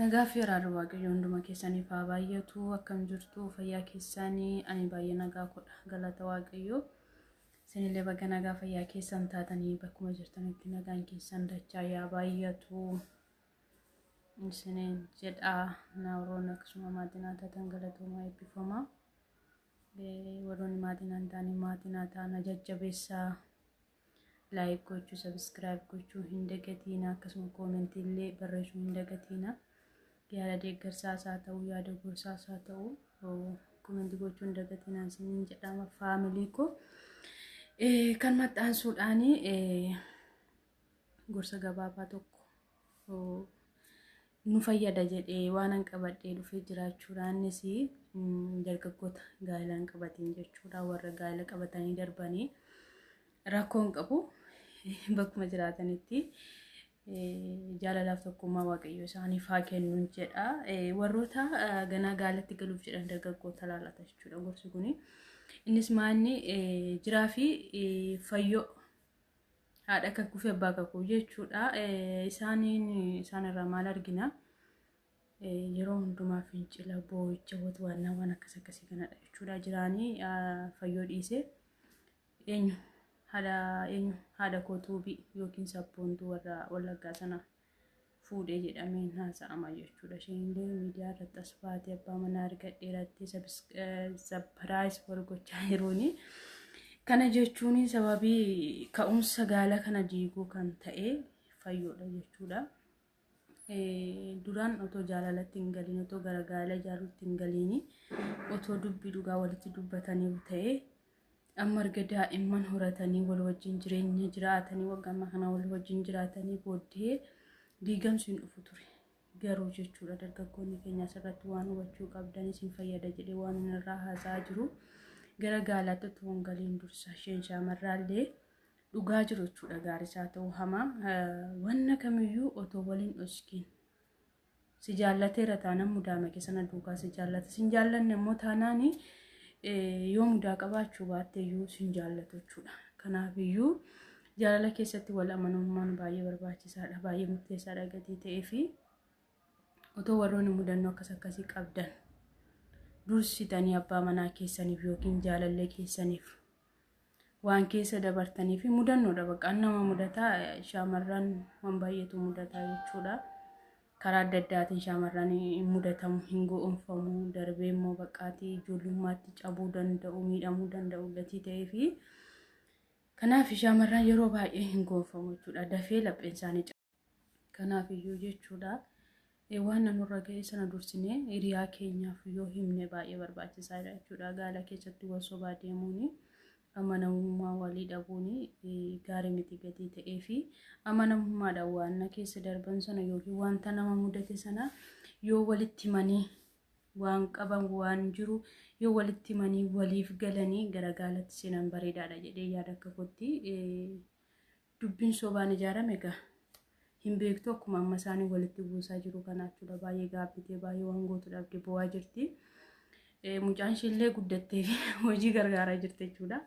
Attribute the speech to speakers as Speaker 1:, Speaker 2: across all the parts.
Speaker 1: Nagaa fi araarri Waaqayyoo hunduma keessaniif haa baay'atu. Akkam jirtu fayyaa keessanii? Ani baay'ee nagaa kodha. Galata Waaqayyoo. Isinillee baga nagaa fayyaa keessan taatanii bakkuma jirtanitti nagaan keessan dachaa yaa baay'atu. Isiniin jedha. Naawroon akkasuma maatii naa taatan galatoomaa eebbifamaa. Warroonni maatii naa hin taane maatii naa ta'an jajjabeessaa. Like gochuu, subscribe gochuu hin dagatiina, akkasuma koomentii illee barreessuu hin dagatiina. Yaada deeggarsaas haa ta'u, yaada gorsaas haa ta'u, koomentii gochuu hin dagatiina isiniin jedhama faamilii koo. Kan maxxansuudhaan gorsa gabaabaa tokko nu fayyada jedhee waan an qabadhee dhufee jiraachuudha. Innis dargaggoota gaa'ela hin qabatin jechuudha. Warra gaa'ela qabatanii darbanii rakkoo hin qabu. Bakkuma jiraatanitti jaalalaaf tokkummaa Waaqayyo isaaniif haa kennuun jedha. Warroota ganaa gaa'elatti galuuf jedhan dargaggoota laalata jechuudha gorsi kuni. Innis maanni jiraa fi fayyoo haadha kakuu fi abbaa kakuu jechuudha. Isaaniin isaan irraa maal argina? Yeroo hundumaa fincila, boo'icha, watwaannaa waan akkas akkasii kanadha jechuudha. Jiraanii fayyoo dhiisee eenyu haadha eenyu haadha kootuubii yookiin sabboontuu warra Wallaggaa sana fuudhee jedhameen haasa'ama jechuudha. Isheen illee miidiyaa irratti as baatee abbaa manaa argadheeratti sapiraayis wal gochaa jiruuni. Kana jechuun sababii ka'umsa gaala kana diiguu kan ta'e fayyoodha jechuudha. Duraan otoo jaalalatti hin galiin, otoo gara gaala ijaaruutti hin galiin, otoo dubbii dhugaa walitti dubbataniiru ta'e, amma erga daa'imman horatanii wal wajjin jireenya jiraatanii waggaa ammaa kana wal wajjin jiraatanii booddee diigamsi hin dhufu ture. Garuu jechuudha dargaggoonni keenya asirratti waan hubachuu qabdan isin fayyada jedhee waan inni irraa haasa'aa jiru gara gaalaatti otoo hin galiin dursa isheen shaamarraallee dhugaa jiru jechuudha gaarisaa ta'uu hamaa wanna kamiyyuu otoo waliin dhoskiin si jaallateera taanaan mudaama kee sana duukaa si jaallata. Sin jaallanne immoo taanaan yoo mudaa qabaachuu baatte iyyuu sin jaallatu jechuudha. Kanaaf iyyuu jaalala keessatti wal amanamummaan baay'ee barbaachisaadha. Baay'ee murteessaadha gatii ta'ee fi otoo warroonni mudannoo akkas akkasii qabdan dursitanii abbaa manaa keessaniif yookiin jaalallee keessaniif waan keessa dabartanii fi mudannoodha bakka nama mudataa shaamarran waan baay'eetu mudataa jechuudha. Karaa adda addaatiin shaamarran hin mudatamu, hin go'oomfamu, darbee immoo baqqaatii ijoollummaatti cabuu danda'u, miidhamuu danda'u gatii ta'ee fi kanaaf shaamarran yeroo baay'ee hin go'oomfamu jechuudha. Dafee lapheen isaanii Kanaaf iyyuu jechuudha waan nurra ga'e sana dursinee hiriyaa keenyaaf yoo himne baay'ee barbaachisaadha jechuudha. Gaala keessatti wal sobaa deemuun amanamummaa walii dhabuun gaarii miti gatii ta'ee fi amanamummaadhaan waan na keessa darban sana yookiin wanta nama mudate sana yoo walitti himanii waan qaban waan jiru yoo walitti himanii waliif galanii gara gaalatti seenan bareedaadha jedhee yaada akka kootti. Dubbiin sobaan ijaarame egaa hin beektu akkuma amma isaanii walitti buusaa jiru kana jechuudha. Baay'ee gaabbitee baay'ee waan gootu dhabde bo'aa jirti. Mucaan isheellee guddattee hojii gargaaraa jirti jechuudha.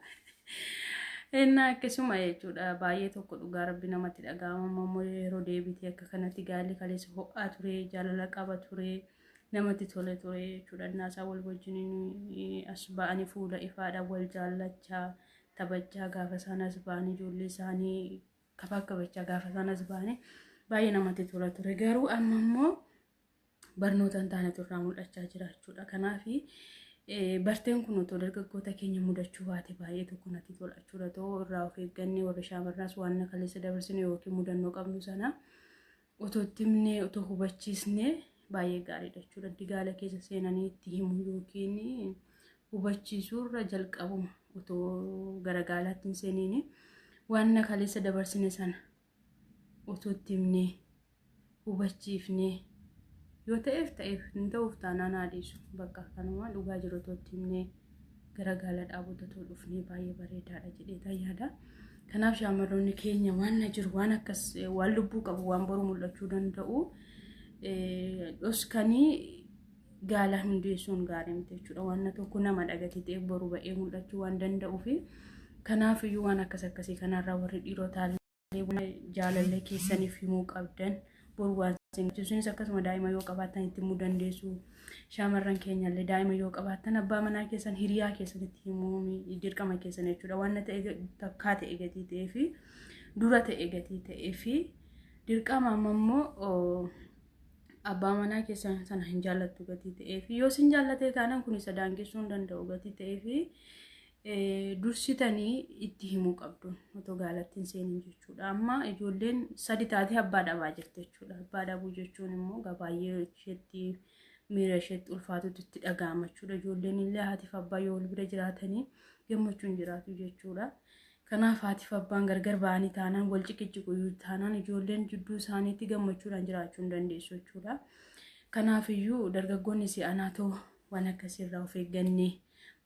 Speaker 1: Innaa akkasuma jechuudha baay'ee tokko dhugaa rabbi namatti dhaga'ama immoo yeroo deebitee akka kanatti gaalli kaleessa ho'aa ture jaalala qaba ture namatti tole ture jechuudha. Innaa isaa wal wajjin as ba'anii fuula ifaadhaan wal jaallachaa taphachaa gaafa isaan as ba'anii ijoollee isaanii kabaa gaafa isaan as ba'anii baay'ee namatti tola ture. Garuu amma immoo barnoota hin taanetu irraa mul'achaa jira jechuudha. Kanaaf barteen kun otoo dargaggoota keenya mudachuu baate baay'ee tokko natti tola jechuudha. Ta'uu irraa of eeggannee warri shaamarraas waan kaleessa dabarsine yookiin mudannoo qabnu sana otoo itti himnee otoo hubachiisnee baay'ee gaariidha jechuudha. Digaala keessa seenanii itti himu yookiin hubachiisuurra jalqabuma otoo gara gaalaatti hin seeniin waan kaleessa dabarsine sana otoo itti himnee hubachiifnee yoo ta'eef ta'eef hin ta'uuf taanaan haa dhiisu bakka kanuma dhugaa jiru otoo itti himnee gara gaala dhaabuutti otoo dhufnee baay'ee bareedaadha jedhee yaada. Kanaaf shaamarroonni keenya waan na jiru waan akkas waan lubbuu qabu waan boru mul'achuu danda'u dhoskanii gaala hundeessuun gaarii miti jechuudha. Waan tokko nama dhagate ta'e boru ba'ee mul'achuu waan danda'uuf kanaaf iyyuu waan akkas akkasii kanarraa warri dhiirotaa jaalallee keessaniif himuu qabdan boru waan Isinis akkasuma daa'ima yoo qabaattan itti himuu dandeessu. Shamarran keenyallee daa'ima yoo qabaattan abbaa manaa keessan hiriyaa keessanitti himuun dirqama keessan jechuudha. Waan ta'e takkaa ta'e gatii ta'ee fi dura ta'e gatii ta'ee fi dirqama amma immoo abbaa manaa keessan sana hin jaallattu gatii ta'ee fi yoo isin jaallatee taanaan kun isa daangessuu hin danda'u gatii ta'ee fi dursitanii itti himuu qabdu otoo gaalatti hin seenin jechuudha. Amma ijoolleen sadi taatee abbaa dhabaa jirti jechuudha. Abbaa dhabuu jechuun immoo baay'ee isheetti miira isheetti ulfaatutu itti dhaga'ama jechuudha. Ijoolleen illee haatiif abbaa yoo wal bira jiraatanii gammachuun jiraatu jechuudha. Kanaaf haatiif abbaan gargar ba'anii taanaan wal ciqiciqu taanaan ijoolleen jidduu isaaniitti gammachuudhaan jiraachuu hin dandeessu jechuudha. Kanaafiyyuu dargaggoonni si'anaa ta'u waan akkasiirraa of eeggannee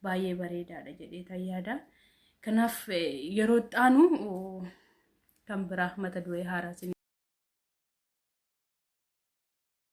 Speaker 1: baay'ee bareedaadha jedhee tan yaada. Kanaaf yeroo itti aanu kan biraa mata duree haaraa isin